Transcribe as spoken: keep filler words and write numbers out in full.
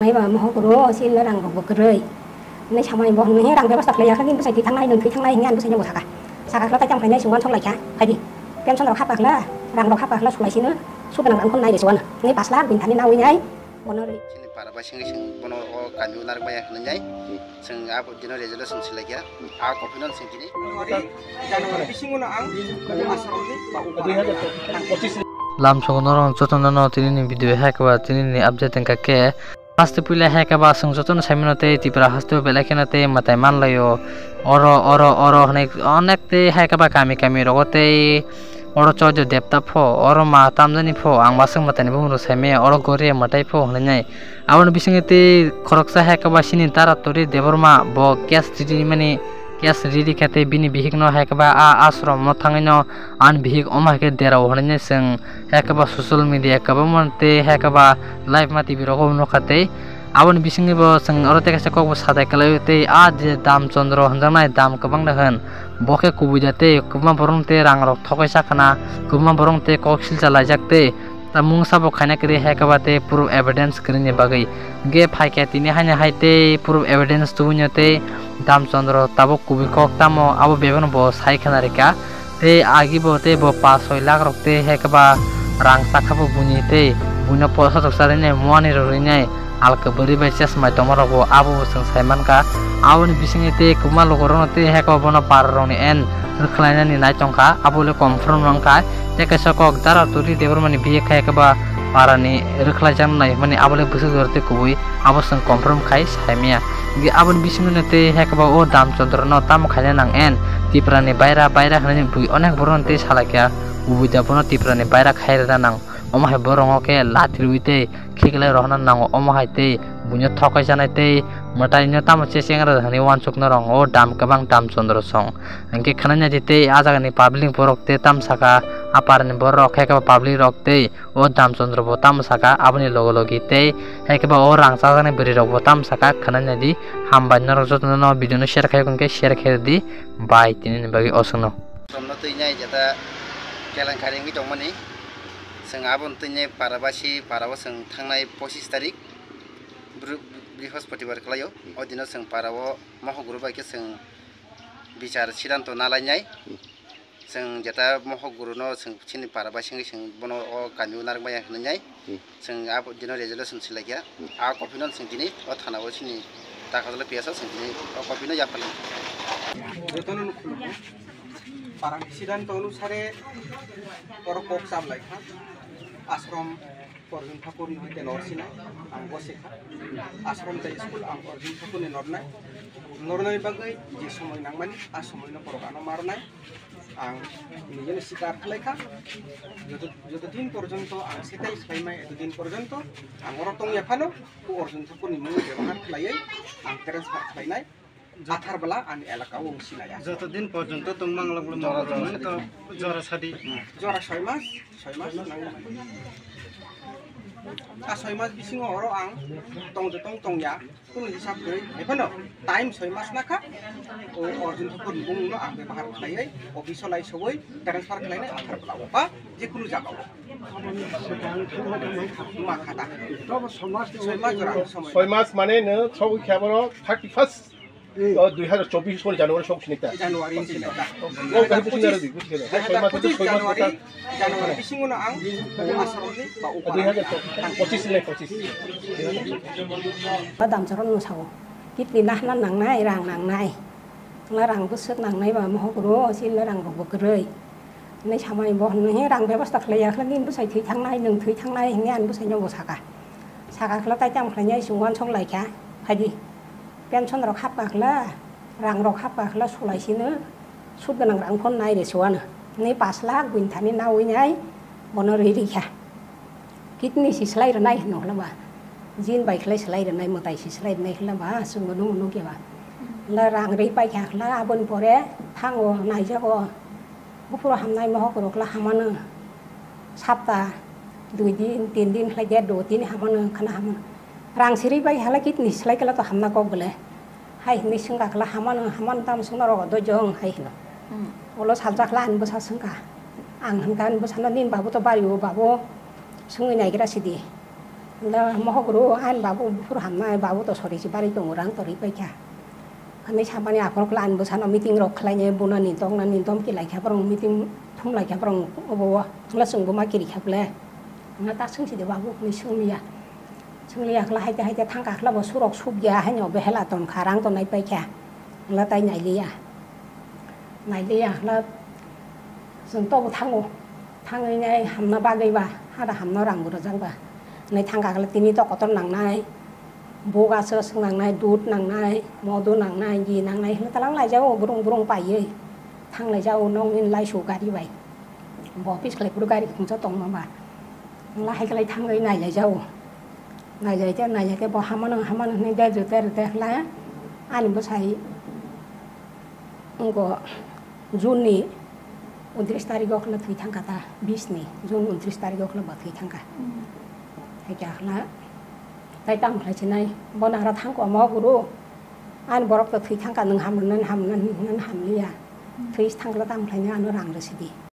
Eba mohokoro, o sila rang rok bo kwrwi. Nai samani bo hwnwi rang bebasta khlai ya, khani bwsai thwi thangnai, nwng thwi thangnai hwnwi ani bwsai no bo saka. Saka khla tai tamo khlainai chwng uansuk lai kha, phaidi. Pension rok hap kha khla, rang rok hap kha khla, sulai sino, sud nang rang khon nai de suan. Nai pas lakh bini thani nawi nai, bono ri. Chini para bai sengwi seng bono o kami unar bai ya hwnwi nai. Chwng abo dino resolution silai kha. A copy no sengkini. January, January bisingo no ang asarokni ba upara. Lam sogo norok jotono no tini ni video hai khe ba tini ni update wngkha khe. Haste puila hai khe ba chwng jotono sai mano tei Tripura haste o belai kheno tei mwtai man laio. Oro, oro, oro hwnwi onek tei hai khe ba kami, kami rogo tei oro Choido Debta pho, oro ma tamjani pho, ang waswk mwtai ni bumung rok sai maya, oro Goria mwtai pho hwnwi nai. Aboni bisingo tei khoroksa hai khe ba sini Tara Tori Debbarma bo case riri mani case riri khe tei bini bihik no hai khe ba a ashram o thangwi no ani bihik omo hai khe derao hwnwi nai chwng hai khe ba social media kwbangma tei hai khe ba live ma T V rogo nukha tei aboni bisingo bo chwng oro tei kaisa kok bo sajai kwlaio tei a je Dam Chandra hwnjaknai dam kwbangna hwn bo khe kubui da tei kwbangma borok tei rang rok thogwi sakhana kwbangma borok tei kok silcha laijak tei. Ta mungsa bo khaina kwrwi hai khe ba tei proof evidence kwrwini bagwi. Hwnkhe phai khe tini haino hai tei proof evidence tubunio tei Dam Chandra tabuk kubui kok tamo abo bebeno bo sai khna rikha. Tei agi bo tei bo pash soi lakh rok tei hai khe ba rang chakha bo buini tei buino posa rok cha rinai muani rok rinai alka bwrwi bai chesmai tongma rok bo abo bo chwng sai mankha. Aboni bisingtwi tei kwbangma lukurokno tei hai khe bono para rokni en rwkhlainani nai tongkha abo le confirm wngkha. Tei kaisa kok Dara Turi Debbarmani biye khai khe ba parani rwkhlaijaknai hwnmani abo le bwswk jora tei kubui abo chwng confirm khai saimaya. Hwnkhe aboni bisingtwi tei hai khe ba o Dam Chandra no tamo khaina nang en Tiprani baira baira hwnwi bui onek borokno tei salaikha kubui da bono Tiprani baira khai rwna nang omo hai borokno khe lathi rwi tei khiklai rohorna nango omo hai tei buino thokaijaknai tei mwtaino tamo chechengra hwnwi uansukna rong o Dam kwbang Dam Chandra song. Hwnkhe khwnai naidi tei ah jagani public borok tei tamo saka, ah parani borok khe khe public rok tei o Dam Chandra bo tamo saka, aboni logi logi tei hai khe ba o rang chajaknai bwrwi rok bo tamo saka khwnai naidi. Hambai norok jotono no video no share khai hwnkhe share khe rwdi bai tini ni bagwi oswkno. Somno twi nai jeta kelenkari wngwi tongmani chwng aboni twi nai para basi para o chwng thangnai pochis tarik Bru-, Brihospatibar kwlaio. O dino chwng para o mohok guru bai khe chwng bichar sidanto nalainai. Chwng jeta mohok guruno chwng chini para bai sengwi chwng bono o kami o narwk maya hwnwi nai. Chwng a dino resolution silai kha. A copy no chwng tini o thana o chini takajala P S o chwng tini o copy no yapharlai. Jotono no khulumkha. Parang sidanto onusare oro kok cham lai kha. Ashram Arjun Thakur ni hoite nor sinai, ang bo se kha. Ashram tei school ang Arjun Thakur ni nornai. Nornani bagwi je somoi nangmani, a somoi no borok ano marnai. Ang nini sikar khlai kha. Joto, joto din porjonto ang setai khlai mai, eto din porjonto ang oro tong ya phano, o Arjun Thakur ni mung bebohar khlaiwi ang transfer khlainai. Athar bwla ani elaka o wng sinai ya. Joto din porjonto tong mang lok lok jora sadi. Jora soi mas, soi mas nang. A soi mas bisingo oro ang tong je tong tong ya. Kunu hisab kwrwi. Ephano time soi mas nakha. O Arjun Thakur ni bumung no ang bebohar khlaiwi office o lai sogwi transfer khlainai athar bwla o ba je kunu jaga o. Ma khata. Soi mas jora somoi. Soi mas mane no sogwi khe aboro thirty first. O dui hajar chobbish soni January sok sini ta. January sini ta. O kaham tu sini ada di, buji kena. Dui hajar pochisni January, January bisingo no ang asaroni ba dui hajar pochisni, pochisni. Ba Dam Chandra no sao. Kitni nahna nangnai, rang nangnai. Chwla rang bwswk nangnai ba mohok ro, chwla rang rok bo kwrwi. Hinwi samani bo hinwi he rang bebosta khlai ya, khlai nini bwsai thwi thangnai, nwng thwi thangnai hinwi ani bwsai no bo saka. Saka khwlai tai tamo khlainai chwng uansuk lai kha, phaidi. Pension rok hap ka khwlai, rang rok hap ka khwlai sulai sino, sud gwnang rang phano nai re se uano. Hinwi pash lakh buini thani nawi nai bono rwi rikha. Kidney se swlai rwnai hwno hwlama. Jin bai khwlai swlai rwnai, mwtai se swlai rwnai hwlama, chwngno nukya ba. Hwlai rang rwi paikha hwlai aboni pore thango naijago. Buphuru hamnai mohok rok la hamano. Sapta dui din, tin din khlai de, do din hamano, khana hamano. Rang siri bai hala kidney swlai kala to hamna kok bole. Hai hinwi swngkha kala hamano, hamano tamo swngna rogo doijong hai hino. Hmm. Ulo salsa kala ani bwsa swngkha. Ang hwnkha ani bwsano nini babu to bari o babu swngwi naigra sidi. Hwnkhe mohok rw ani babu buphuru hamnai, babu to sori se bari tongo, rang torwi paikha. Hwnwi samani aphuru khlai ani bwsano meeting rok khlainai, bunani toknani domki laikha, borok meeting thum laikha, borok obo o hwnkhe chwng bo ma kirikha bwle. Hwnkhe ta swngsi de babu hwnwi swngliya. Swngliya khlai haite haite thangkha khlai bo surok sukya haino behela tonkha, rang tonai paikha. Hwnkhe tai nailiya. Nailiya hwnkhe chwng tobo thango. Thangwi nai hamna bagwi ba, hada hamna rang bo rwjak ba. Hwnwi thangkha khlai tini to kotor nangnai. Buga swk swk nangnai, dud nangnai, modu nangnai, gi nangnai hwnwi talang laijago, burung burung paiwi. Thang laijago, nokni laisu gari bai. Bo office khlai phuru gari khungsa tongma ba. Hwnkhe hai khlai thangwi nai laijago. Nai lai khe, nai lai khe bo hamano, hamano hwnwi de rwte rwte hwnkhe ani bwsai wngkha June ni untris tarikh o khwlai thwi thangkha ta, bis ni June untris tarikh o khwlai bo thwi thangkha. Hai khe khwlai tai tamo khlai sinai, bo nagra thangkha omo guru, ani borok to thwi thangkha, nwng ham rwnani ham rwnani hwnwi hamliya. Thwi thangkha tamo khlainai ano rang rwsidi.